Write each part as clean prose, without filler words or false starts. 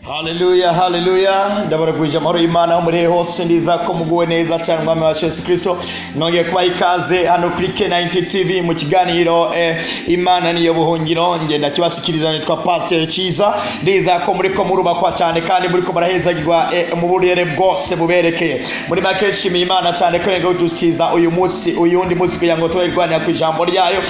Haleluya, haleluya. Ndabaragwije amahoro y'Imana aho muri hose, ndiza ko muguwe neza cyane Umwami wacu Yesu Kristo. Nongeye kubaha ikaze hano kuri K90 TV mu kiganiro Imana niyo buhungiro. Ngenda kibashikiriza, nitwa Pastor Ciza. Ndiza ko muri ko murubakwa cyane kandi muri ko murahezagirwa mu burere bwose buberekeye. Muri make shimiye Imana cyane ko yego dutiza uyu munsi, uyundi munsi kugira ngo tuberwanira ku ijambo ryayo.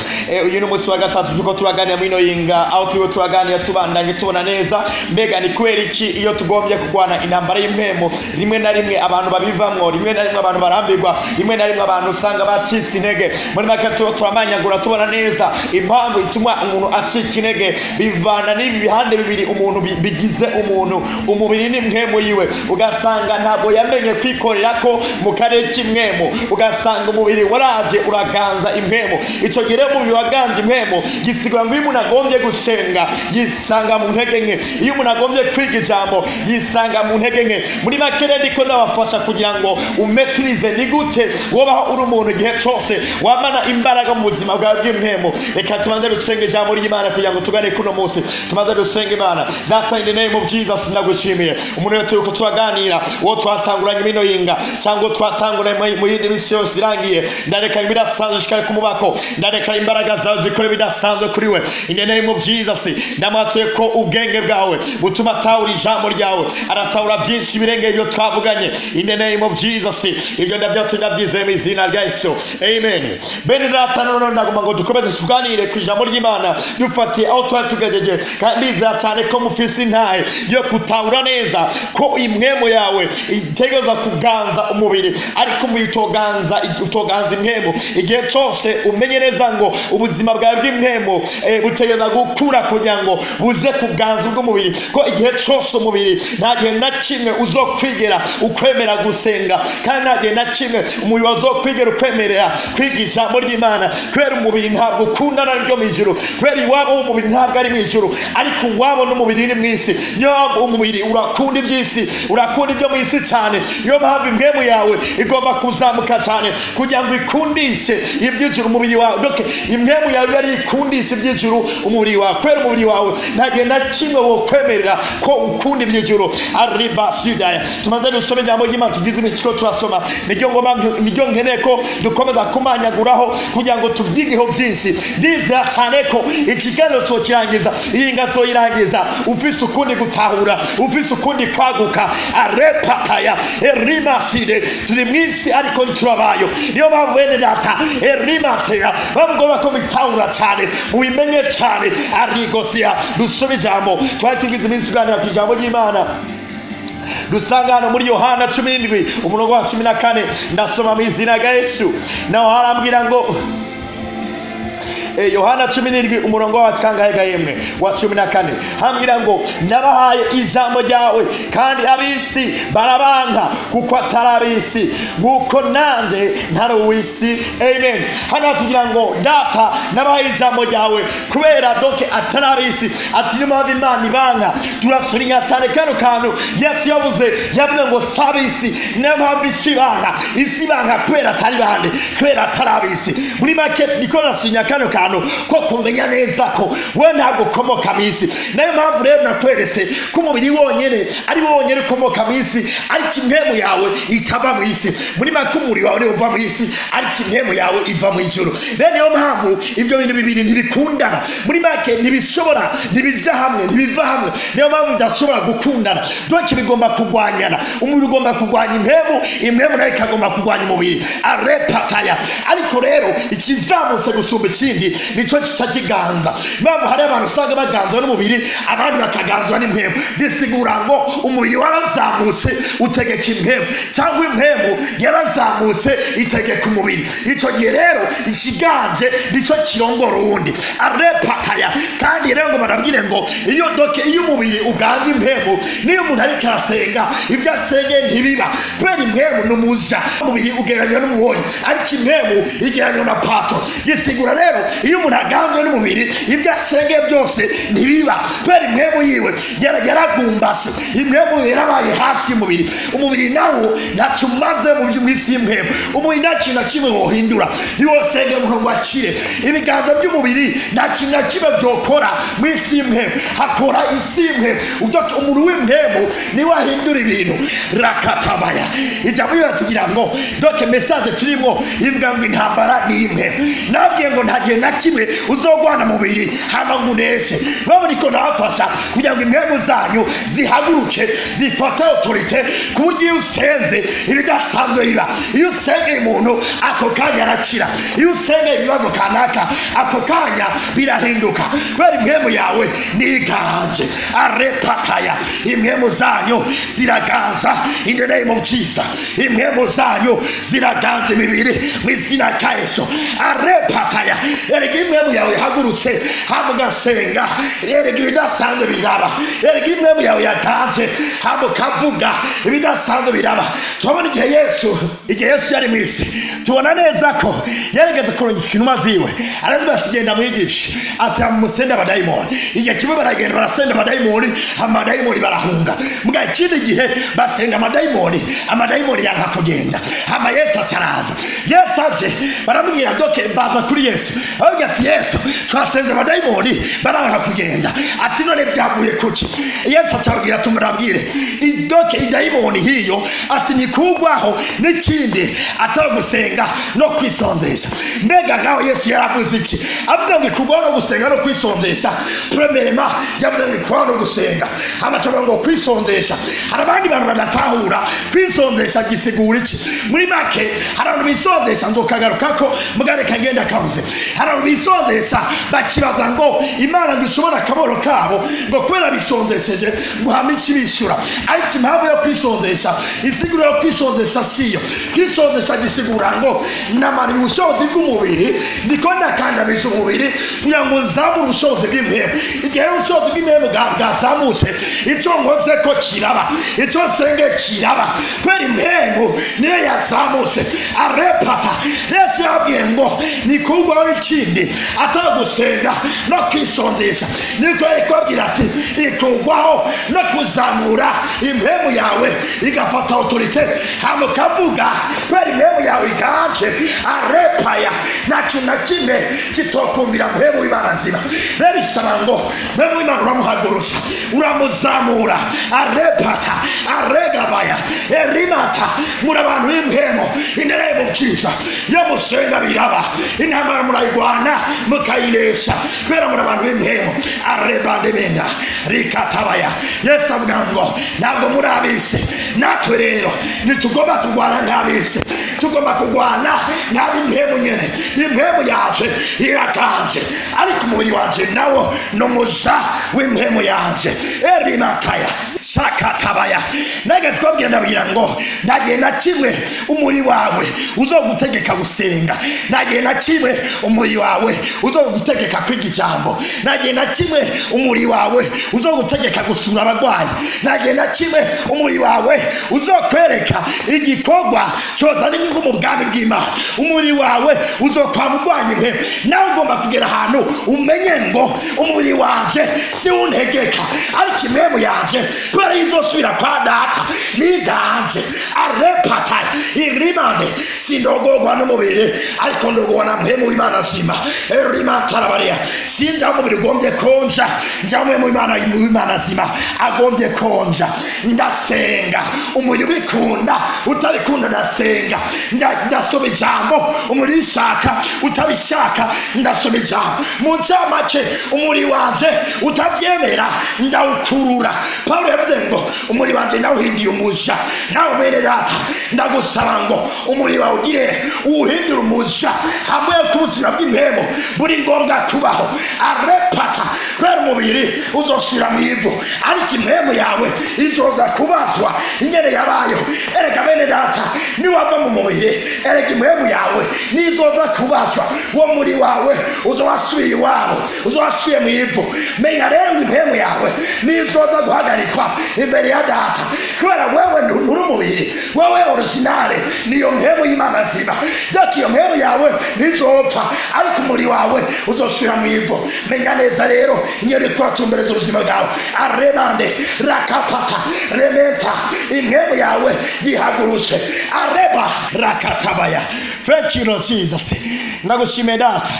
Uyu ni umunsi wa gatatu turiko turaganira muri ino yinga, aho turiko turaganira tubandanye tubona neza mbega ni kubera iki iyo tugombye kurwana intambara y'impemu rimwe na rimwe abantu babivamwo, rimwe na rimwe abantu barambirwa, rimwe na rimwe abantu usanga bacitse intege. Muri make turamanyagura tubona neza impamvu ituma umuntu acika intege, bivana n'ibi bihande bibiri umuntu bigize umuntu, umubiri n'impemu yiwe. Ugasanga ntabwo yamenye kwikorera ko mu karere k'impemu, ugasanga umubiri waraje uraganza impemu. Ico gihe rero umubiri waganje impemu gisigura ngo iyo umuntu agombye gusenga yisanga mu ntege nke, iyo umuntu agombye kwiga ijambo yisanga mu ntege nke. Muri make rero ndiko ndabafasha kugira ngo umetirize ni gute wobaho uri umuntu igihe cose wamana imbaraga mu buzima bwawe bw'impemu. Reka tubanze dusenge ijambo ry'Imana kugira ngo tugane kuno munsi. Tubanze dusenge Imana. Data, in the name of Jesus, ndagushimiye umuntu wese turiko turaganira, uwo twatanguranye mino yinga cyangwa twatanguranye mu yindi misi yose irangiye, ndareka ibidasanzwe shikare kumubako, ndareka imbaraga zawe zikore ibidasanzwe kuri we. In the name of Jesus, ndamatuye ko ubwenge bwawe butuma atahura ijambo ryawe, aratahura byinshi birengeye ibyo twavuganye. In the name of Jesus, ibyo ndabyatuye ndabyizeye mu izina rya Yesu, amen. Bene data, none ndagomba ngo dukomeze tuganire ku ijambo ry'Imana dufatiye aho twari tugejeje, kandi ndizera cyane ko mufise intahe yo gutahura neza ko impwemu yawe itegerezwa kuganza umubiri, ariko umubiri utoganza impwemu. Igihe cyose umenye neza ngo ubuzima bwawe bw'impwemu butegerezwa gukura kugira ngo buze kuganza ubw'umubiri, ko igihe cyose umubiri nta gihe na kimwe uzokwigera ukwemera gusenga, kandi nta gihe na kimwe umubiri wazokwigera ukwemerera kwiga ijambo ry'Imana, kubera umubiri ntabwo ukundana n'ibyo mu ijuru, kubera iwabo w'umubiri ntabwo ari mu ijuru, ariko uwabo n'umubiri ni mu isi. Niyo mpamvu umubiri urakunda iby'isi, urakunda ibyo mu isi cyane. Niyo mpamvu impwemu yawe igomba kuzamuka cyane kugira ngo ikundishe iby'ijuru umubiri wawe. Donc impwemu yawe iba ari ikundisha iby'ijuru umubiri wawe, kubera umubiri wawe nta gihe na kimwe wokwemerera ko ukunda iby'ijuru. Arriba sudaya. Tumaze dusome ijambo ry'Imana tugize iminsi turiko turasoma, niryo ngoma, niryo nkeneye ko dukomeza kumanyaguraho kugira ngo tubyigeho byinshi. Ndizera cyane ko ikiganiro tuzokirangiza, iyi nga tuzoyirangiza ufise ukundi gutahura, ufise ukundi kwaguka. Arepataya erimaside, turi mu isi ariko ntiturabayo. Niyo mpamvu bene data erimateya bamugomba ko bitahura cyane, mubimenye cyane. Arigosiya, dusome ijambo twari tugize iminsi tuganira ku ijambo ry'Imana dusanga hano muri Yohana 17 umurongo wa 14. Ndasoma mu izina rya Yesu. Naho harambwira ngo Yohana 17 umurongo wa kangahe gahemwe wa 14, hambwira ngo nabahaye ijambo ryawe kandi abisi barabanka kuko atari abisi nkuko nanje ntari uw'isi. Amen. Hano hatubwira ngo data nabahaye ijambo ryawe kubera donc atari abisi, ati niyo mpamvu Imana ibanka. Turasurinya cyane kano kantu Yesu yavuze ngo si abisi, niyo mpamvu isi ibanka, isi ibanka kubera atari bande, kubera atari abisi. Muri make niko nasunya kano kantu ko kumenya neza ko we ntabwo ukomoka mu isi. Nayo mpamvu rero nakweretse ko umubiri wonyene ari wo wonyene ukomoka mu isi, ariko impwemu yawe itava mu isi. Muri make umubiri wawe niwo uva mu isi, ariko impwemu yawe iva mu ijuru. Rero niyo mpamvu ibyo bintu bibiri ntibikundana. Muri make ntibishobora, ntibija hamwe, ntibiva hamwe. Niyo mpamvu bidashobora gukundana. Donc bigomba kurwanyana. Umubiri ugomba kurwanya impwemu, impwemu nayo ikagomba kurwanya umubiri. Arepataya. Ariko rero ikizamutse gusumba ikindi nico kica kiganza. Impamvu hari abantu usanga baganzwa n'umubiri, abandi bakaganzwa n'impwemu. Gisigura ngo umubiri warazamutse utegeka impwemu, cyangwa impwemu yarazamutse itegeka umubiri. Ico gihe rero ikiganje nico kirongora uwundi. Arepataya. Kandi rero ngo barabwire ngo iyo doke iyo umubiri uganje impwemu, niyo umuntu ariko arasenga ibyo asenge ntibiba, kubera impwemu n'umuja. Umubiri ugereranywa n'umuboyi, ariko impwemu igereranywa na pato. Gisigura rero Iyo umuntu aganzwe n'umubiri, ibyo asengeye byose ntibiba, kubera impwemu yiwe yaragumbase, impwemu yarabaye hasi y'umubiri. Umubiri nawo ntacyo umaze mu isi y'impwemu. Umubiri nta kintu na kimwe wohindura. Niwosenge umuntu ngo akire, ibiganza by'umubiri nta kintu na kimwe byokora mu isi y'impwemu. Hakora isi y'impwemu. Umuntu w'impwemu niwe ahindura ibintu. Rakatabaya. Ijambo riratubwira ngo doke message turimo ivuga ngo intambara ni imwe. Nabwiye ngo nta gihe na kimwe uzogwana mubiri hama ngo uneshe. Babona ko nabafasha kugira ngo impwemu zanyu zihaguruke, zifate autorité, ku buryo iyo usenze ibidasanzwe biba. Iyo usengeye umuntu ako kanya arakira, iyo usengeye ibibazo kanaka ako kanya birahinduka, kubera impwemu yawe niganje. Arepataya. Impwemu zanyu ziraganza in the name of Jesus. Impwemu zanyu ziraganza imibiri mu izina rya Yesu. Arepataya. Erega impwemu yawe ihagurutse hama ugasenga, erega ibidasanzwe biraba. Erega impwemu yawe yatanje hama ukavuga, ibidasanzwe biraba. Turabona igihe Yesu yari mu isi, tubona neza ko yarigeze kurungika intumwa ziwe, araziba ati genda mwigishe, ati musende abadayimoni. Igihe kimwe baragenda barasenda abadayimoni, amadayimoni barahunga. Muga ikindi gihe basenga amadayimoni, amadayimoni yanka kugenda. Hama Yesu acaraza. Yesu aje baramubwira doke, baza kuri Yesu ababwira ati Yesu twasenze abadayimoni baranka kugenda, ati none byavuye kuki? Yesu acababwira ati murabwire idoke idayimoni hiyo, ati nikugwaho n'ikindi atari gusenga no kwisonzesha. Mbega ngaho Yesu yaravuze iki? Avuga ngo ikugwaho no gusenga no kwisonzesha. Premièrement yavuze ngo ikugwaho no gusenga, amacavuga ngo kwisonzesha. Hari abandi bantu badatahura kwisonzesha gisigura iki. Muri make hari abantu bisonzesha, nzokagarukako mugareka ngenda kabuze. Hari abantu bisonzesha bakibaza ngo Imana ngo ishobora akaboro kabo, ngo kubera bisonzesheje ngo hame ikibishyura. Ariko impamvu yo kwisonzesha, isiguro yo kwisonzesha siyo. Kwisonzesha gisigura ngo namara ubushobozi bw'umubiri, ndiko ndakandamiza umubiri kugira ngo nzamure ubushobozi bw'impwemu. Igihe ubushobozi bw'impwemu bwazamutse, icyo nkoze ko kiraba, icyo nsenge kiraba, kubera impwemu niyo yazamutse. Arepata. Yesu yababwiye ngo nikugwaho ikindi atari gusenga no kwisondesha. Niko yari kubabwira ati ikugwaho no kuzamura impwemu yawe igafata autorité, hama ukavuga kubera impwemu yawe iganje. Arepaya. Nta kintu na kimwe kitokumvira mpwemu w'Imana nzima. Rero bisaba ngo mpwemu w'Imana uramuhagurutsa, uramuzamura. Arepata, aregabaya, erimata. Muri abantu b'impwemu in the name of Jesus. Iyo musenga biraba, intambara murayirwana mukayinesha, kubera muri abantu b'impwemu. Arebandemena rikatabaya. Yesu avuga ngo ntabwo muri ab'isi, natwe rero ntitugomba kurwana nk'ab'isi, tugomba kurwana nk'ab'impwemu nyene. Impwemu yaje iraganje, ariko umubiri wanje nawo ni umuja w'impwemu yanje. Erimataya shakatabaya. Nage twabwira ndabwira ngo nta gihe na kimwe umubiri wawe uzogutegeka gusenga, nta gihe na kimwe umubiri wawe uzogutegeka kwiga ijambo, nta gihe na kimwe umubiri wawe uzogutegeka gusura abarwayi, nta gihe na kimwe umubiri wawe uzokwereka igikorwa cyozana inyungu mu bwami bw'Imana. Umubiri wawe uzokwama urwanya impwemu. Nawe ugomba kugera ahantu umenye ngo umubiri wanje si untegeka, ariko impwemu yanje kubera izosubira kwa data niganje. Arepata irimande. Sindogogwa n'umubiri, ariko ndogogwa na mpwemu w'Imana nzima. Erimatarabaria. Sinja umubiri ugombye konja, nja mpwemu w'Imana nzima agombye konja. Ndasenga umubiri ubikunda utabikunda, ndasenga. Ndasoma ijambo umubiri ushaka utabishaka, ndasoma ijambo. Mu ncamake umubiri wanje utabyemera ndawukurura. Pawulo yavuze ngo umubiri wanje ndawuhinduye umuja. Nawe mwene data ndagusaba ngo umubiri wawe ugire uwuhindure umuja, hamwe ku buzima bw'impwemu buri ngombwa kubaho. Arepata. Kubera umubiri uzosubira mu ivu, ariko impwemu yawe izoza kubazwa ingene yabayeho. Erega bene data, niwava mu mubiri, erega impwemu yawe nizoza kubazwa. Uwo muri wawe uzowasubiye iwabo, uzowasubiye mu ivu. Menya rero ngo impwemu yawe nizoza guhagarikwa Uzopfukama imbere ya Data, kubera wewe nturi umubiri, wewe originale niyo mpemu y'Imana nzima. Data, iyo mpemu yawe ntizopfa, ariko umubiri wawe uzosubira mu ivu. Menya neza rero ingene turatumbereza ubuzima bwawe. Aremande rakapata rementa, impemu yawe yihagurutse areba rakatabaya. Thank you, Lord Jesus. Ndagushimiye Data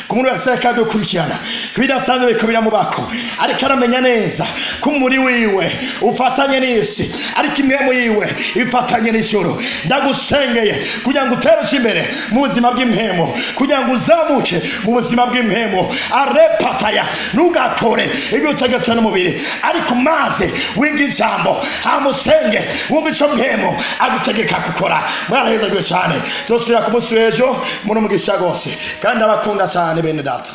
ku muntu wese ariko adukurikirana, ibidasanzwe biriko biramubako, ariko aramenya neza ko umubiri wiwe ufatanye n'isi, ariko impwemu yiwe ifatanye n'ijuru. Ndagusengeye kugira ngo utere uje imbere mu buzima bw'impwemu, kugira ngo uzamuke mu buzima bw'impwemu. Arepataya, ntugakore ibyo utegetswe n'umubiri, ariko maze wiga ijambo, hamusenge wumve ico mpwemu agutegeka gukora. Mwarahezagiwe cyane. Tuzosubira ku munsi w'ejo muri umugisha rwose, kandi abakunda cyane bene Data.